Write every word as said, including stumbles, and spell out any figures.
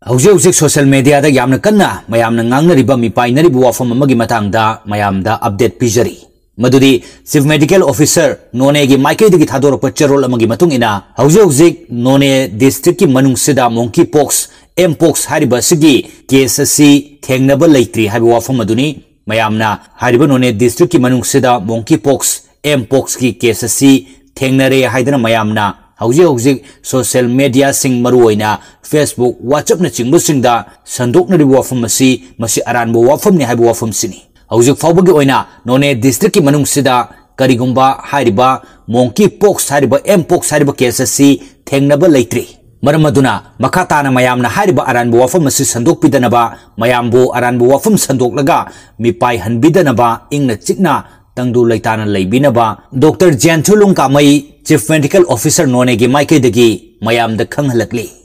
ꯍꯧꯖꯤꯛ ꯍꯧꯖꯤꯛ ꯁꯣꯁꯤꯌꯦꯜ ꯃꯦꯗꯤꯌꯥꯗ ꯌꯥꯝꯅ ꯀꯟꯅ ꯃꯌꯥꯝꯅ ꯉꯥꯡꯅꯔꯤꯕ, ꯃꯤꯄꯥꯏꯅꯔꯤꯕ ꯋꯥꯐꯝ ꯑꯃꯒꯤ ꯃꯇꯥꯡꯗ ꯃꯌꯥꯝꯗ ꯑꯞꯗꯦꯠ ꯄꯤꯖꯔꯤ꯫ ꯃꯗꯨꯗꯤ ꯆꯤꯐ ꯃꯦꯗꯤꯀꯦꯜ ꯑꯣꯐꯤꯁꯔ ꯅꯣꯅꯦꯒꯤ ꯃꯥꯏꯀꯩꯗꯒꯤ ꯊꯥꯗꯣꯔꯛꯄ ꯆꯦꯔꯣꯜ ꯑꯃꯒꯤ ꯃꯇꯨꯡ ꯏꯟꯅ, ꯍꯧꯖꯤꯛ ꯍꯧꯖꯤꯛ ꯅꯣꯅꯦ ꯗꯤꯁꯇ꯭ꯔꯤꯛꯀꯤ ꯃꯅꯨꯡꯁꯤꯗ ꯃꯣꯡꯀꯤ ꯄꯣꯛꯁ, ꯑꯦꯝ ꯄꯣꯛꯁ ꯍꯥꯏꯔꯤꯕ ꯑꯁꯤꯒꯤ ꯀꯦꯁ ꯑꯁꯤ ꯊꯦꯡꯅꯕ ꯂꯩꯇ꯭ꯔꯤ ꯍꯥꯏꯕ ꯋꯥꯐꯝ ꯑꯗꯨꯅꯤ꯫ ꯃꯌꯥꯝꯅ ꯍꯥꯏꯔꯤꯕ ꯅꯣꯅꯦ ꯗꯤꯁꯇ꯭ꯔꯤꯛꯀꯤ ꯃꯅꯨꯡꯁꯤꯗ ꯃꯣꯡꯀꯤ ꯄꯣꯛꯁ, ꯑꯦꯝ ꯄꯣꯛꯁꯀꯤ ꯀꯦꯁ ꯑꯁꯤ ꯊꯦꯡꯅꯔꯦ ꯍꯥꯏꯗꯅ ꯃꯌꯥꯝꯅ ꯍꯧꯖꯤꯛ ꯍꯧꯖꯤꯛ ꯁꯣꯁꯤꯌꯦꯜ ꯃꯦꯗꯤꯌꯥꯁꯤꯡ, ꯃꯔꯨꯑꯣꯏꯅ ꯐꯦꯁꯕꯨꯛ, ꯋꯥꯆꯞꯅꯆꯤꯡꯕꯁꯤꯡꯗ ꯁꯟꯗꯣꯛꯅꯔꯤꯕ ꯋꯥꯐꯝ ꯑꯁꯤ, ꯃꯁꯤ ꯑꯔꯥꯟꯕ ꯋꯥꯐꯝꯅꯤ ꯍꯥꯏꯕ ꯋꯥꯐꯝꯁꯤꯅꯤ꯫ ꯍꯧꯖꯤꯛ ꯐꯥꯎꯕꯒꯤ ꯑꯣꯏꯅ ꯅꯣꯅꯦ ꯗꯤꯁꯇ꯭ꯔꯤꯛꯀꯤ ꯃꯅꯨꯡꯁꯤꯗ ꯀꯔꯤꯒꯨꯝꯕ ꯍꯥꯏꯔꯤꯕ ꯃꯣꯡꯀꯤ ꯄꯣꯛꯁ ꯍꯥꯏꯔꯤꯕ, ꯑꯦꯝ ꯄꯣꯛꯁ ꯍꯥꯏꯔꯤꯕ ꯀꯦꯁ ꯑꯁꯤ ꯊꯦꯡꯅꯕ ꯂꯩꯇ꯭ꯔꯤ꯫ ꯃꯔꯝ ꯑꯗꯨꯅ ꯃꯈꯥ ꯇꯥꯅ ꯃꯌꯥꯝꯅ ꯍꯥꯏꯔꯤꯕ ꯑꯔꯥꯟꯕ ꯋꯥꯐꯝ ꯑꯁꯤ ꯁꯟꯗꯣꯛꯄꯤꯗꯅꯕ, ꯃꯌꯥꯝꯕꯨ ꯑꯔꯥꯟꯕ ꯋꯥꯐꯝ ꯁꯟꯗꯣꯛꯂꯒ ꯃꯤꯄꯥꯏꯍꯟꯕꯤꯗꯅꯕ, ꯏꯪꯅ ꯆꯤꯛꯅ ꯇꯪꯗꯨ ꯂꯩꯇꯥꯅ ꯂꯩꯕꯤꯅꯕ ꯗꯣꯛꯇꯔ ꯖꯦꯟꯊꯨꯂꯨꯡ ꯀꯥꯃꯩ, ꯆꯤꯐ ꯃꯦꯗꯤꯀꯦꯜ ꯑꯣꯐꯤꯁꯔ ꯅꯣꯅꯦꯒꯤ ꯃꯥꯏꯀꯩꯗꯒꯤ ꯃꯌꯥꯝꯗ ꯈꯪꯍꯜꯂꯛꯂꯤ꯫